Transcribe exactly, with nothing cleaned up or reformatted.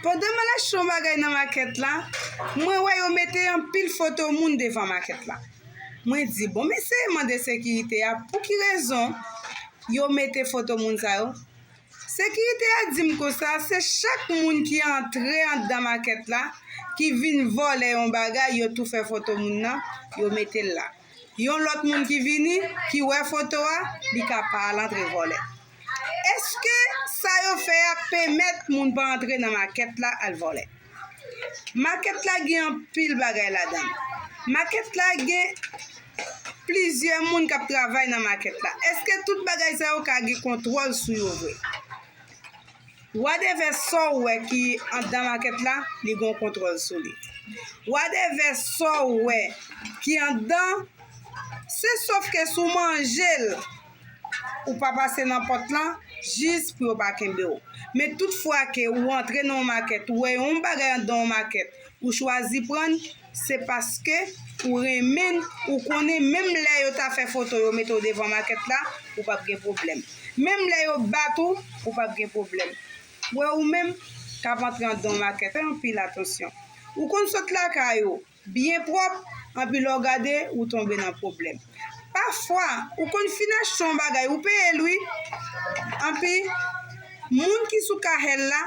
Pandan m al achte yon bagay nan makèt la, mwen wè yo mete anpil foto moun devan makèt la. Mwen di, bon, m eseye mande sekirite a pou ki rezon yo mete foto moun sa yo. Sekirite a di m konsa, se chak moun ki antre anndan makèt la, ki vin vòlè yon bagay, yo tou fè foto moun nan, yo mete l la. Yon lòt moun ki vini, ki wè foto a, li ka pa al antre vòlè. Èske sa yo fè a pèmèt moun pa antre nan makèt la al vòlè? Makèt la gen anpil bagay ladan l. Makèt la gen plizyè moun k ap travay nan makèt la. Èske tout bagay sa yo ka gen kontwòl sou yo vre? Wadevè sa w wè ki anndan makèt la, li gen kontwòl sou li. Wadevè sa w wè ki anndan, se sòf ke si w manje l, ou pa pase nan pòt lan, jis pou yo pa kenbe w. Men tout fwa ke ou antre nan yon makèt, ou wè yon bagay anndan yon makèt, ou chwazi pran l, se paske ou renmen l, ou konnen menm lè yo ta fè foto yo mete w devan makèt la, ou p ap gen pwoblèm. Menm lè yo bat ou, ou p ap gen pwoblèm. Wè ou menm k ap antre anndan yon makèt, fè anpil atansyon. Ou konn sot lakay ou, byen pwòp, anpi lè w gade, ou tonbe nan pwoblèm. Pafwa, ou konn fin achte yon bagay, ou peye l wi, anpi moun ki sou kahèl la,